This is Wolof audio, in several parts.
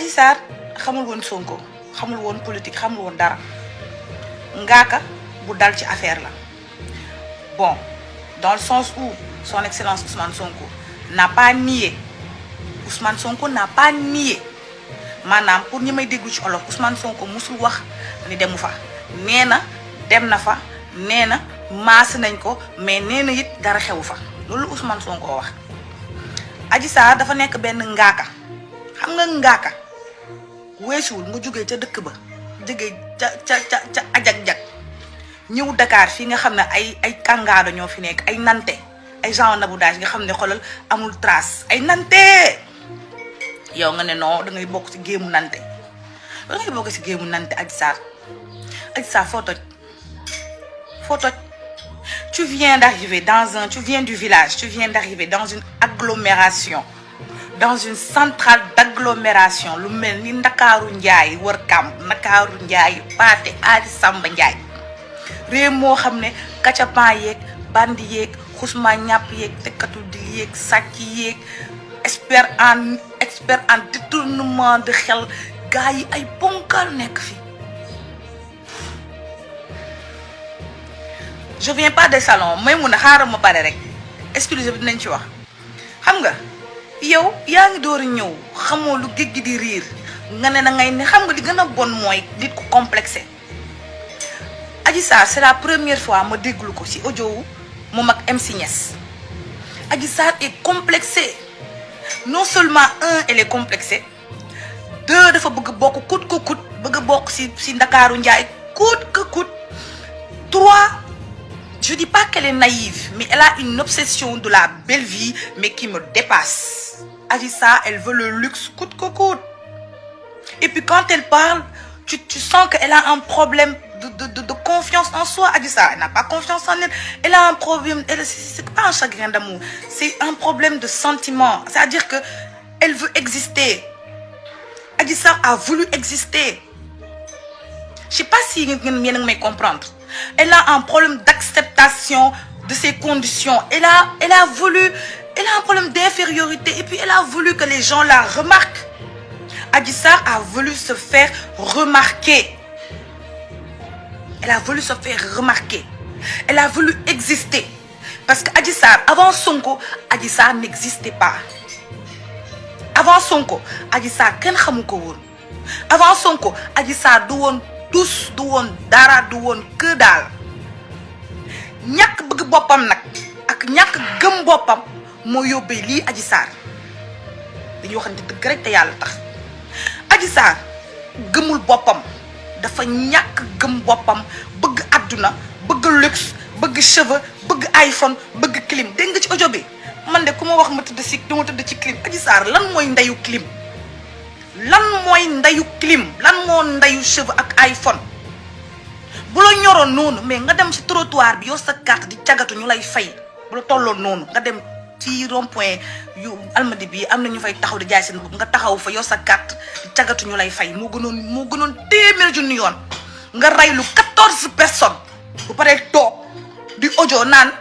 Adji Sarr xamul woon Sonko xamul woon politique xamul woon dara ngaaka bu dal ci affaire la bon dans le sens où son excellence Ousmane Sonko n'a pas nié maanaam pour ñi may déglu ci olof Ousmane Sonko musul wax ni demu fa nee na dem na fa nee na maas nañ ko mais nee na it dara xewu fa loolu Ousmane Sonko wax. Adji Sarr dafa nekk benn ngaaka xam nga ngaaka weesuwul nga jógee ca dëkk ba jógee ca ajag-jag ñëw Dakar fii nga xam ne ay kàngaado ñoo fi nekk ay nante ay genre naboudage nga xam ne xoolal amul trace ay nante yow nga ne non da ngay bokk ci géemu nante da ngay bokk ci géemu nante. Adji Sarr foo toj tu viens du village, tu viens d'arriver dans une agglomération, dans une centrale d'agglomération lu mel ni Ndakaaru Njaay wër kam Ndakaaru Njaay Paate Aadi Samba Njaay réew moo xam ne kacapan yeeg bandi yeeg xusma ñàpp yeeg tekkatu di yeeg sàcc yeeg expert en détournement de xel gars yi ay ponkal nekk fi. Je viens pas des salons may mun a xaaral ma pare rek exclusive bi dinañ ci wax xam nga yow yaa ngi door a ñëw xamoo lu géej gi di riir nga ne na ngay ne xam nga li gën a bon mooy nit ku complexé. Adji Sarr c'est la première fois ma déglu ko ci audio wu moom ak MC Niass. Adji Sarr est complexée non seulement elle est complexée dafa bëgg bokk coûte que coûte bëgg bokk ci Ndakaaru Njaay coûte que coûte. 3 je dis pas qu'elle est naïve mais elle a une obsession de la belle vie mais qui me dépasse. Adji Sarr elle veut le luxe coûte que coûte et puis quand elle parle tu sens qu'elle a un problème de confiance en soi. Adji Sarr elle n'a pas confiance en elle a un problème, c'est pas un chagrin d'amour, c'est un problème de sentiment, c'est-à-dire que elle veut exister. Adji Sarr a voulu exister. Je sais pas si yéen may comprendre. Elle a un problème d'acceptation de ses conditions. Elle a un problème d'infériorité et puis elle a voulu que les gens la remarquent. Adji Sarr a voulu se faire remarquer. Elle a voulu se faire remarquer. Elle a voulu exister. Parce que Adji Sarr, avant Sonko, Adji Sarr n'existait pas. Avant Sonko, Adji Sarr kenn xamu ko woon. Avant Sonko, Adji Sarr du woon tous du woon dara du woon que daal. ñàkk bëgg boppam nag ak ñàkk gëm boppam moo yóbbee lii Adji Sarr. dañuy waxante dëgg rek te yàlla tax. Adji Sarr gëmul boppam dafa ñàkk gëm boppam bëgg àdduna bëgg luxe bëgg cheveux bëgg iPhone bëgg clim dégg nga ci audio bi man de ku ma wax ma tëdd ci clim. Adji Sarr lan mooy ndeyu clim lan mooy ndeyu clim lan moo ndeyu cheveux ak iPhone bu la ñoroon noonu mais nga dem ci trottoir bi yow sa carte di cagatu ñu lay fay bu la tolloon noonu nga dem ci rond-point yu Almadi bi am na ñu fay taxaw di jaay seen bopp nga taxaw fa yow sa carte di cagatu ñu lay fay moo gënoon téeméer junni yoon nga raylu 14 personnes bu paree toog di audio naan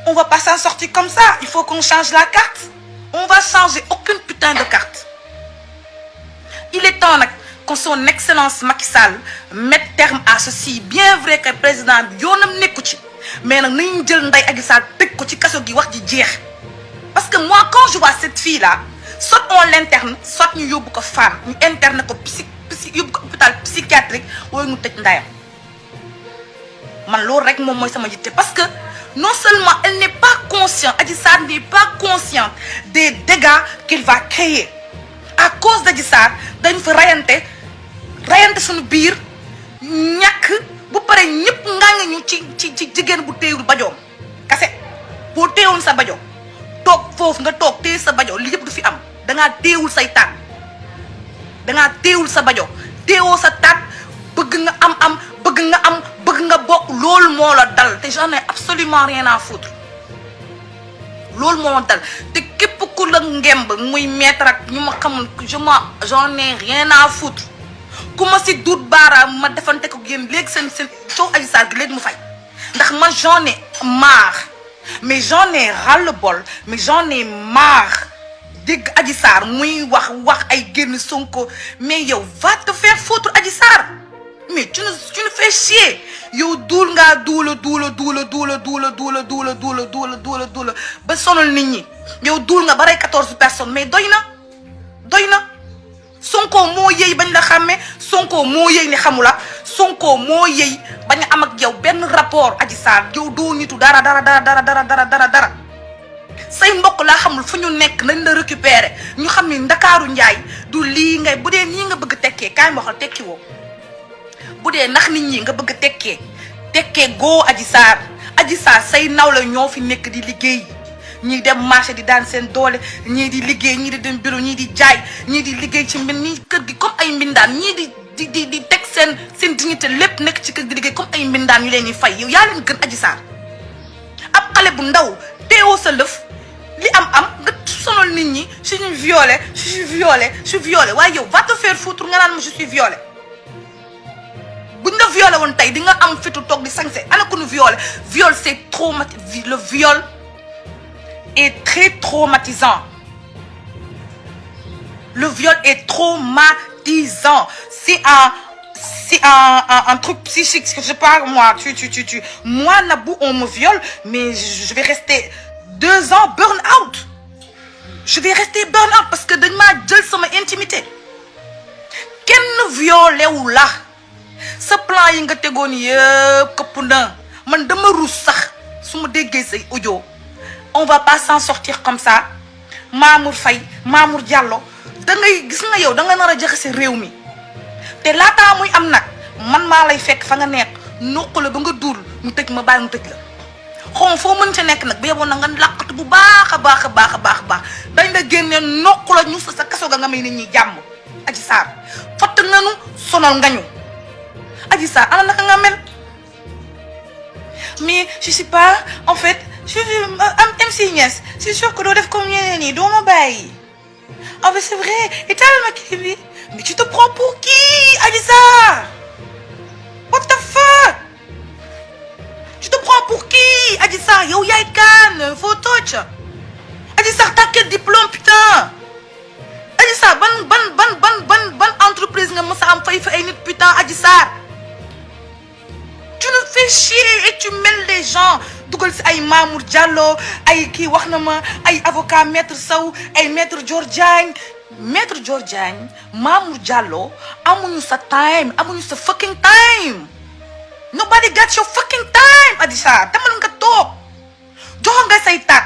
on va pas s'en sortir comme ça il faut qu'on change la carte. On va changer aucune putain de carte. Il est temps nag que son excellence Macky Sall mette terme à ceci. Bien vrai que président bi yoonam nekku ci mais nag nañu jël Ndeye Adji Sarr tëj ko ci kaso gi wax ji jeex. Parce que moi quand je vois cette fille là soit on l'interne soit ñu yóbbu ko femme ñu interne ko yóbbu ko hôpital psychiatrique wala ñu tëj ndayam man loolu rek moom mooy sama yitte. Parce que non seulement elle n'est pas consciente, Adji Sarr n'est pas consciente des dégâts qu'il va créer. À cause d'Adji Sarr dañ fa rayante suñu biir ñàkk bu pare ñëpp ngaa ñu ci jigéen bu téewul bajoom kase boo téewul sa bajo toog foofu nga toog téye sa bajo li yëpp du fi am dangaa téewul say taat dangaa téewul sa bajo téewoo sa taat bëgg nga am bëgg nga bokk loolu moo la dal te j'en ai absolument rien à foutre loolu moo la dal te képp ku la ngemb muy maître ak ñu ma xamul j'en ai rien à foutre ku ma si duut baaraam ma defante ko yéen léegi seen coow Adji Sarr gi léegi mu fay ndax man j'en ai marre mais j'en ai ras-le-bol mais j'en ai marre dégg Adji Sarr muy wax ay génn Sonko mais yow va te faire foutre Adji Sarr mais tu nous fais chier yow duul ngaa duula ba sonal nit ñi yow duul nga ba rey 14 personnes mais doy na Sonko moo yëy bañ la xàmmee Sonko moo yëy ni xamula Sonko moo yëy bañ a am ak yow benn rapport Adji Sarr yow doo nitu dara say mbokk laa xamul fu ñu nekk nañ la récupérer ñu xam ni Ndakaaru Njaay du lii ngay bu dee nii nga bëgg tekkee kaay ma waxal tekki woo bu dee nax nit ñi nga bëgg tekkee goo Adji Sarr say naw la ñoo fi nekk di liggéey ñii dem marché di daan seen doole ñii di liggéey ñii di dem bureau ñii di jaay ñii di liggéey ci ñii kër gi comme ay mbindaan ñii di teg seen dignité lépp nekk ci kër gi liggéey comme ay mbindaan yu leen di fay yow yaa leen gën Adji Sarr ab xale bu ndaw teewoo sa lëf li am nga sonal nit ñi je suis violée waaye yow va te faire foutre nga naan ma je suis violée buñ la violé woon tey di nga am fitu toog di sañse ana ku ñu viol c'est traumatisant le viol est très traumatisant le viol est traumatisant c'est un truc psychique je sais pas moi moi Nabou on me viole mais je vais rester 2 ans burn out parce que dañ maa jël sama intimité kenn violé wu la sa plan yi nga tegoon yëpp këpp na man dama ruus sax su ma déggee say audio on va pas s'en sortir comme ça Mamour Faye Mamour Diallo da ngay gis nga yow da nga nar a jaxase réew mi te laataa muy am nag man maa lay fekk fa nga nekk noq la ba nga duul mu tëj ma baal mu tëj la xaw foo mën ca nekk nag ba yeboon na nga làqatu bu baax a baax dañ la génne noq la ñu sa kaso ga nga may nit ñi jàmm Adji Sarr fatt nganu sonal ngañu Adji Sarr ana naka nga mel mais je sais pas en fait je am MC Niass c'est sûr que doo def comme ñeneen ñi doo ma bàyyi ah mais c'est vrai et tal ma kii bi mais tu te prends pour qui Adji Sarr what the fuck tu te prends pour qui Adji Sarr yow yaay kan foo toj Adji Sarr t'as quel diplôme putain Adji Sarr ban entreprise nga mës a am fay fa ay nit putain Adji Sarr tu nous fais chier et tu mêles les gens dugal si ay Mamour Diallo ay kii wax na ma ay avocat maître Sow ay maître Dior Diagne Mamour Diallo amuñu sa time amuñu sa fucking time nobody got your fucking time Adji Sarr demal nga toog jox nga say taat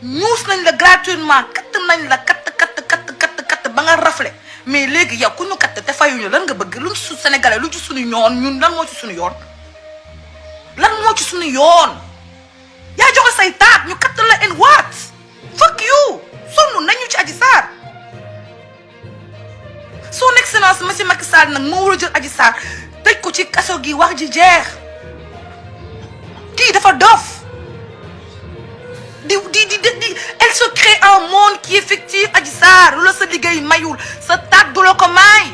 ñuus nañ la gratuitement katt nañ la katt ba nga rafle mais léegi yow ku ñu katt te fayuñu lan nga bëgg lu su sénégalais lu ci suñu yoon ñun lan moo ci suñu yoon yaa joxe say taat ñu katt la in what fuck you sonn nañu ci Adji Sarr son excellence monsieur Macky Sall nag moo war a jël Adji Sarr tëj ko ci kaso gi wax ji jeex kii dafa dof elle se crée un monde qui est fictif Adji Sarr lu la sa liggéey mayul sa taat du la ko may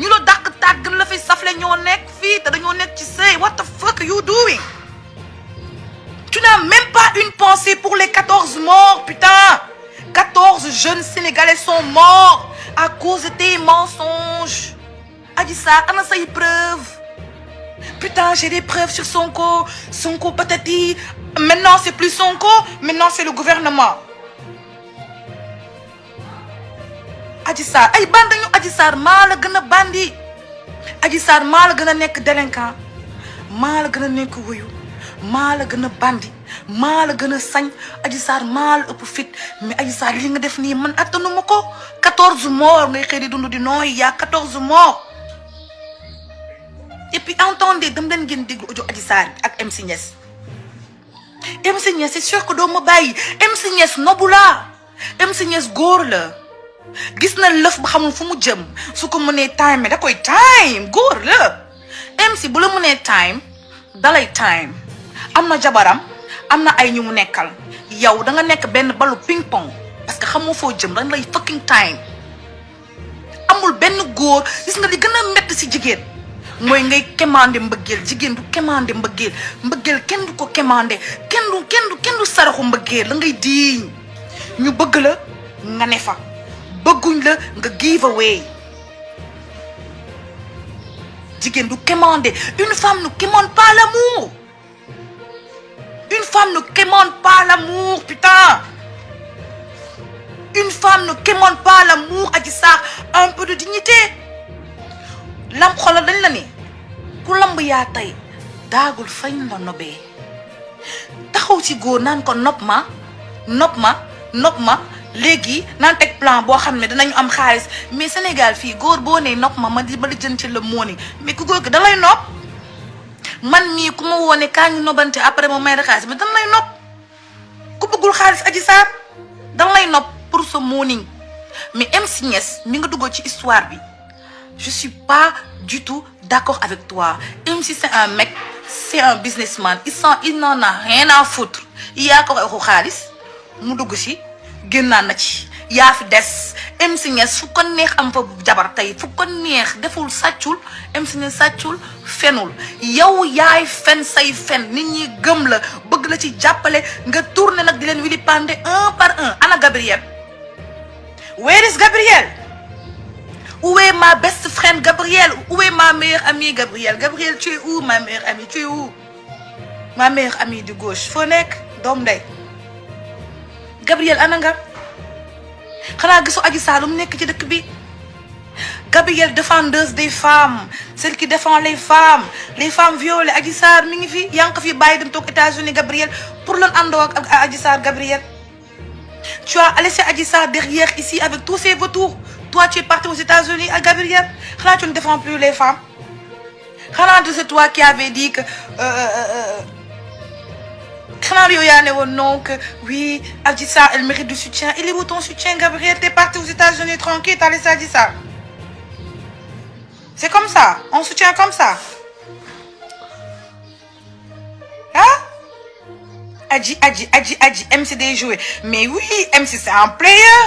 ñu la dàq taat gën la fi safle ñoo nekk fii te dañoo nekk ci sëy what the fuck are you doing tu n'as même pas une pensée pour les 14 morts putain 14 jeunes Sénégalais sont morts à cause de tes mensonges Adji Sarr ana say preuves putain j'ai des preuves sur Sonko patati maintenant c'est plus Sonko maintenant c'est le gouvernement Adji Sarr ay bandi ñu Adji Sarr maa la gën a bandi Adji Sarr maa la gën a nekk délinquant maa la gën a nekk wuyu maa la gën a bandi maa la gën a sañ Adji Sarr maa la ëpp fit mais Adji Sarr li nga def nii man attanu ma ko 14 morts ngay xëy di dund di nooy yaa 14 morts et puis entendez dem leen ngeen déglu audio Adji Sarr ak MC Niass c'est sûr que doo ma bàyyi MC Niass nobu la MC Niass góor la gis na lëf ba xamul fu mu jëm su ko mënee time da koy time góor la MC bu la mënee time dalay time am na jabaram am na ay ñu mu nekkal yow da nga nekk benn balu ping pong parce que xamoo foo jëm dañ lay fucking time amul benn góor gis nga li gën a métti si jigéen mooy ngay commandé mbëggeel jigéen du commandé mbëggeel kenn du ko commandé kenn du saraxu mbëggeel la ngay diiñ ñu bëgg la nga ne fa bëgguñ la nga give away jigéen du quémander. Une femme ne quémande pas l'amour. Une femme ne quémande pas l'amour, putain. Une femme ne quémande pas l'amour. Adji Sarr, un peu de dignité. Lam xoolal dañ la ne ku lamb yaa tey daagul fañ la nobee taxaw ci góor naan ko nopp ma léegi naan teg plan boo xam ne dinañu am xaalis mais Sénégal fii góor boo nee nopp ma di ba di jënti la mooni mais ku góor gi da lay nopp man mii ku ma woone kaa ngi nobante après ma may la xaalis mais dan lay nopp ku bëggul xaalis Adji Sarr dan lay nopp pour sa morning. Mais MC Niass mi nga duggoo ci histoire bi je suis pas du tout d'accord avec toi. MC c'est un mec, c'est un businessman, il n'en a rien à foutre. yaa ko waxu xaalis mu dugg ci génnaan na ci yaa fi des. MC Niass fu ko neex am fa jabar tey fu ko neex deful sàccul. MC Niass sàccul fenul yow yaay fen say fen nit ñi gëm la bëgg la ci jàppale nga tourner nag di leen wili pande un par un. Ana Gabriel? Where is Gabriel? Où est ma best friend Gabriel? Où est ma meilleure amie Gabriel? Gabriel, tu es où ma meilleure amie? Tu es où? Ma meilleure amie de gauche foo nekk doom day Gabriel ana nga xanaa gisoo Adji Sarr lu mu nekk ci dëkk bi. Gabriel défendeuse des femmes, celle qui défend les femmes violées. Adji Sarr mi ngi fi yaa ngi ko fi bàyyi dem toog États-Unis. Gabriel pour lan àndoo ak Adji Sarr Gabriel? Tu as laissé Adji Sarr derrière ici avec tous ces vautours. Toi tu es parti aux États-Unis à Gabriel. Xanaa tu ne défends plus les femmes? Xanaa c'est toi qui avais dit que xanaa yow yaa ne woon non que oui Adji Sarr elle mérite du soutien. Il est où ton soutien Gabriel? T'es parti aux États-Unis tranquille, t'as laissé Adji Sarr. C'est comme ça, on soutient comme ça. Hein? Adji, MC day joué. Mais oui, MC c'est un player.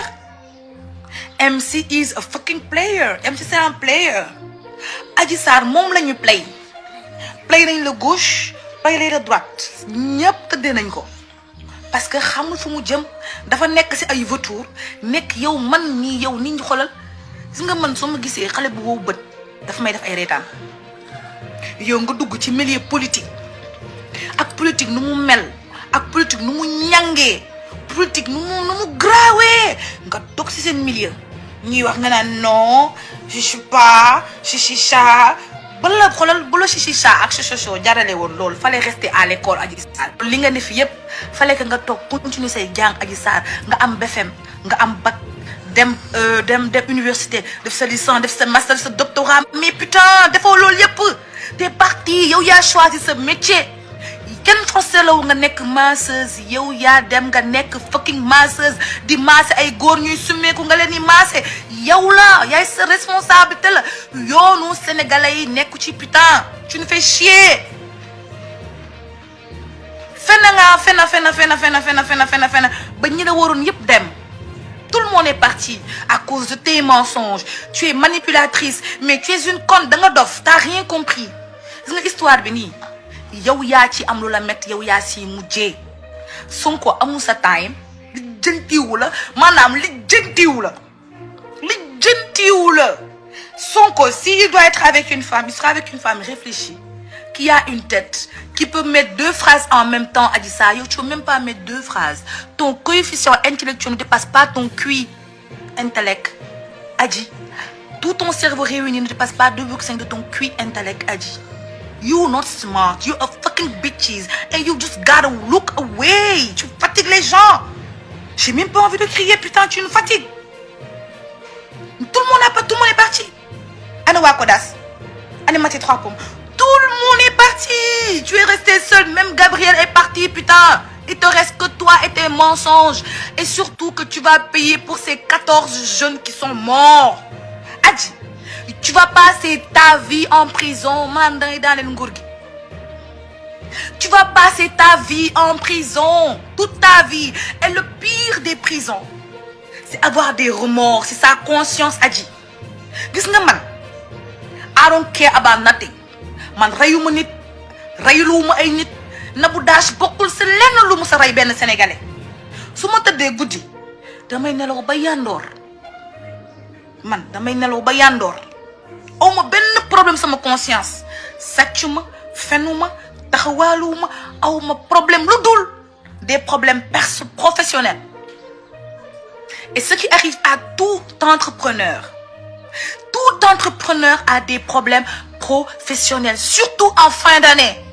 MC is a fucking player. MC c'est un player. Adji Sarr moom la ñu play nañ la gauche play nañ la droite ñëpp tëddee nañ ko parce que xamul fu mu jëm dafa nekk ci ay vautour nekk yow man mii yow nit ñi xoolal gis nga man soo ma gisee xale bu wow bët dafa may def ay reetaan yow nga dugg ci milieu politique ak politique nu mu mel ak politique nu mu ñangee politique nu mu graawee nga dog ci seen milieu ñuy wax nga naan non je suis pas chichicha bala xoolal bu la chichicha ak chichocho jarale woon loolu fallait rester à l'école Adji Sarr li nga def yépp fallait que nga toog continuer say jàng Adji Sarr nga am BFM nga am bac dem université def sa licence def sa master def sa doctorat mais putain defoo loolu yépp t'es parti yow yaa choisi ce métier kenn forcé la nga nekk masseuse yow yaa dem nga nekk fucking masseuse di maase ay góor ñuy summeeku nga leen di maase yow la yaay sa responsabilité la yoonu sénégalais yi nekku ci putain tu nous fais chier. fena ba ñi la waroon yëpp dem tout le monde est parti à cause de tes mensonges. Tu es manipulatrice mais tu es une conne da nga dof t'as rien compris. gis nga histoire bi nii yow yaa ci am lu la métti yow yaa si mujjee Sonko amul sa time li jëntiwu la maanaam li jëntiwu la Sonko s'il doit être avec une femme il sera avec une femme réfléchie qui a une tête qui peut mettre deux phrases en même temps. Adji Sarr yow tu peux même pas mettre deux phrases. Ton coefficient intellectuel ne dépasse pas ton QI intellect Adji. Tout ton cerveau réuni ne dépasse pas 2,5 de ton QI intellect Adji. You not smart, you are fucking bitches and you just gotta look away. Tu fatigues les gens. J'ai même pas envie de crier, putain, tu nous fatigues. Tout le monde est parti. Ana waa Kodas, Ana Maté 3 pommes. Tout le monde est parti. Tu es resté seul, même Gabriel est parti, putain. Il te reste que toi et tes mensonges. Et surtout que tu vas payer pour ces 14 jeunes qui sont morts. Adji, tu vas passer ta vie en prison. Tu vas passer ta vie en prison. Toute ta vie. Et le pire des prisons, c'est avoir des remords. C'est sa conscience, Adji. Gis nga man, I don't care about nothing. Man rayuma nit, rayuluma ay nit. Nabou Dash bokkul si lenn lu mu sa ray benn sénégalais. Su ma tëddee guddi damay nelaw ba yandoor man damay nelaw ba yandoor aw ma benn problème sama conscience sàccu ma fenu ma taxawaalu ma aw ma problème lu dul des problèmes professionnels. Et ce qui arrive à tout entrepreneur a des problèmes professionnels, surtout en fin d'année.